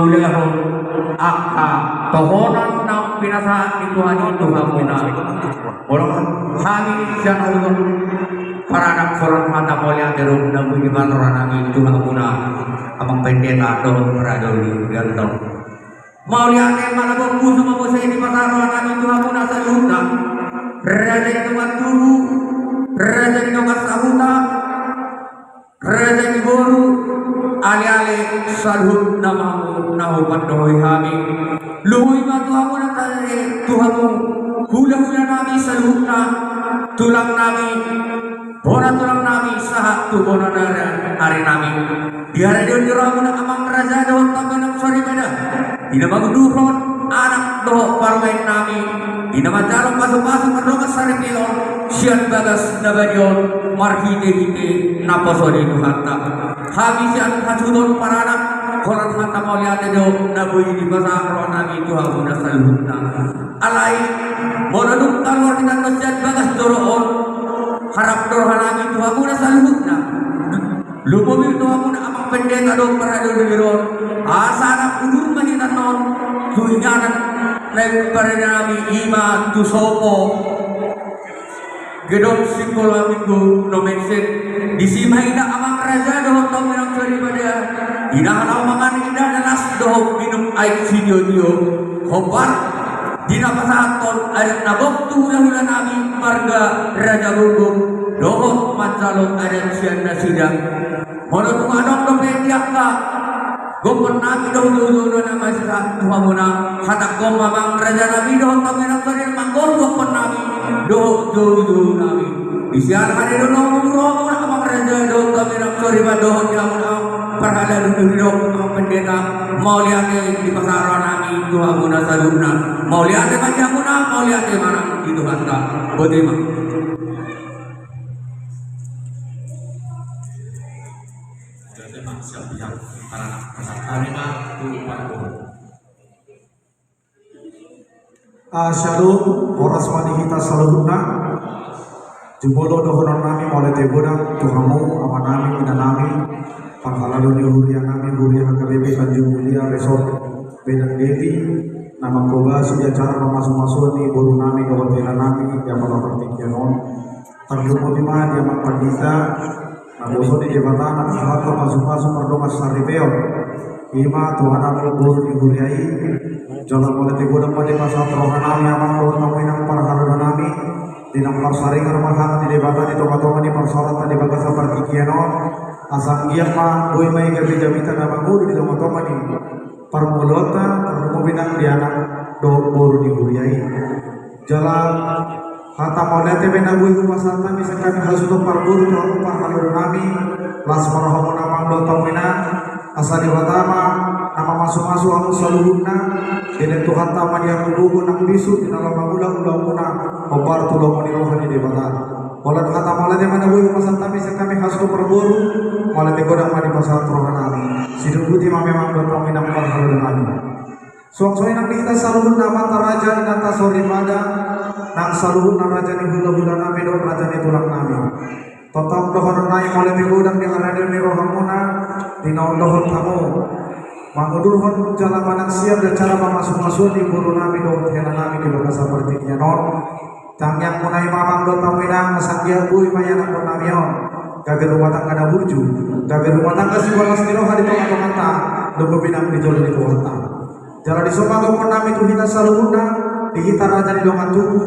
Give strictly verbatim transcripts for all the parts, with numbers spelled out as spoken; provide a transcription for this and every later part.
Ulahon angka tohonan na pinasahat ni Tuhan i tu hamuna. Molo hami sian hami paranak horas hata mauliate do na boi dipasahat roha nami tu hamuna, Amang Pendeta dohot parhalado ni hurianta. Mauliate ma na boi, huboto ma muse dipasahat roha nami tu hamuna saluhutna. Raja ni dongan tubu, raja ni dongan sahuta, raja ni boru, aleale saluhutna ma hamu na hupandohoi hami. Lumobi ma tu hamu na tare, tu hamu hulahula nami saluhutna, tulang nami, bona tulang nami sahat tu bona na ari nami. Di haradeon ni rohamuna Amang Raja dohot Amang Soripada, di na mangudurhon anak dohot parumaen nami, di na manjalo pasupasu mardongan saripeon sian bagas na badia on marhitehite naposo ni Tuhanta. Hami sian hasuhuton paranak holan hata mauliate do na boi dipasahat roha nami tu hamuna saluhutna. Alai molo dung kaluar hita sian bagas joro on, harap do roha nami tu hamuna saluhutna. Lumobi tu hamuna Amang Pendeta dohot parhalado ni huria on, asa na udur ma hita on tu inganan na parhalado nami, i ma tu sopo gedong Sikola Minggu Nomensen. Disi ma hita Amang Raja dohot Amang Soripada, inganan na mangan, inganan na las dohot minum aek sitiotio. Hombar di na pasahathon adat na gok tu hulahula nami marga Raja Gogok dohot manjalo adat sian nasida. Molo tung adong dope di angka gokhon nami dohot joujouna na masisahat tu hamuna, hatangkon ma Amang Raja nami dohot Amang Soripada, manggok gokhon nami dohot joujou nami. Di sian haradeon ni rohamuna Amang Raja dohot Amang Soripada dohot di hamuna parhalado ni huria on Amang Pendeta, mauliate dipasahat roha nami tu hamuna saluhutna. Mauliate ma di hamuna, mauliate ma nang di Tuhanta. Botima. Mauliate ma sian pihak paranak, pasahat hami ma tu parboru. Ah, syalom, horas ma di hita saluhutna. Jumolo dohonon nami mauliate godang tu hamu, ama nami, ina nami, parhalado ni huria nami, huria H K B P Tanjung Mulia, Resort Medan Deli, na mangkobashi di acara pamasumasuon ni boru nami dohot hela nami di acara partingkian on. Tarlumobi ma di Amang Pandita, na huboto ni Debata na pasahathon pasupasu mardongan saripeon, i ma tu anak dohot boru ni huria i. Jala mauliate godang ma dipasahat roha nami Amang dohot hamu inang parhalado nami, di na marsaringar ma hata ni Debata di tongatonga ni parsaoranta di bagasan partingkian on, asa anggiat ma boi ma i gabe jamita na mangolu di tongatonga ni parngoluonta, tarlumobi nang di anak dohot boru ni huria i. Jala hata mauliate ma na boi hupasahat hami sian hami hasuhuton parboru tu hamu parhalado nami, las ma rohamuna Amang dohot hamu inang, asa Debata ma na mamasumasu hamu saluhutna, dilehon Tuhanta ma di hamu gogo nang bisuk di na laho mangula ulaonmuna, hombar tu lomo ni roha ni Debata. Holan hata mauliate ma na boi hupasahat hami sian hami hasuhuton parboru, mauliate godang ma dipasahat roha nami. Sidung boti ma memang dohot hamu inang parhalado nami. Suang songon i nang di hita saluhutna amanta raja, inanta soripada, nang saluhutna raja ni hulahula nami dohot raja ni tulang nami. Tongtong dohonon nami mauliate godang di haradeon ni rohamuna di na mandohot hamu mangudurhon jala manang siap di acara pamasumasuon ni boru nami dohot hela nami di bagasan partingkian on. Tangiangmuna i ma Amang dohot hamu inang, asa anggiat boi ma ianakhon nami on gabe rumah tangga na burju, gabe rumah tangga sibolas ni roha di tongatonganta, lumobi nang di jolo ni Tuhanta. Jala dison ma gokhon nami tu hita saluhutna, di hita raja ni dongan tubu,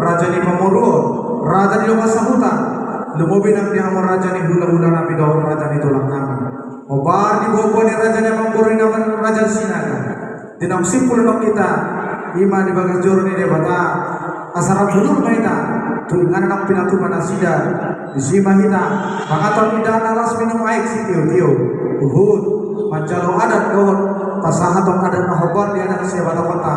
raja ni pamoruon, raja ni dongan sahuta, lumobi nang di hamu raja ni hulahula nami dohot raja ni tulang nami. Hombar di boaboa ni raja ni amangboru nami Raja Sinaga, di naung simpul annon hita, i ma di bagas joro ni Debata, asa rap udur ma hita tu inganan naung pinatupa nasida. Disi ma hita mangan indahan na las, minum aek sitiotio, huhut manjalo adat dohot pasahathon adat na hombar di adat sihabatahonta,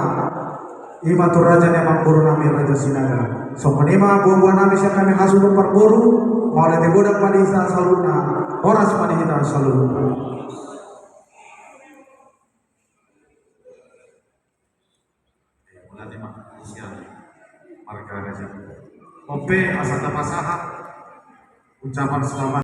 i ma tu raja ni amangboru nami Raja Sinaga. Songon i ma boaboa nami sian hami hasuhuton parboru, mauliate godang ma di hita saluhutna, horas ma di hita saluhutna. Mauliate ma sian marga Raja. Ope, asa tapasahat ucapan selamat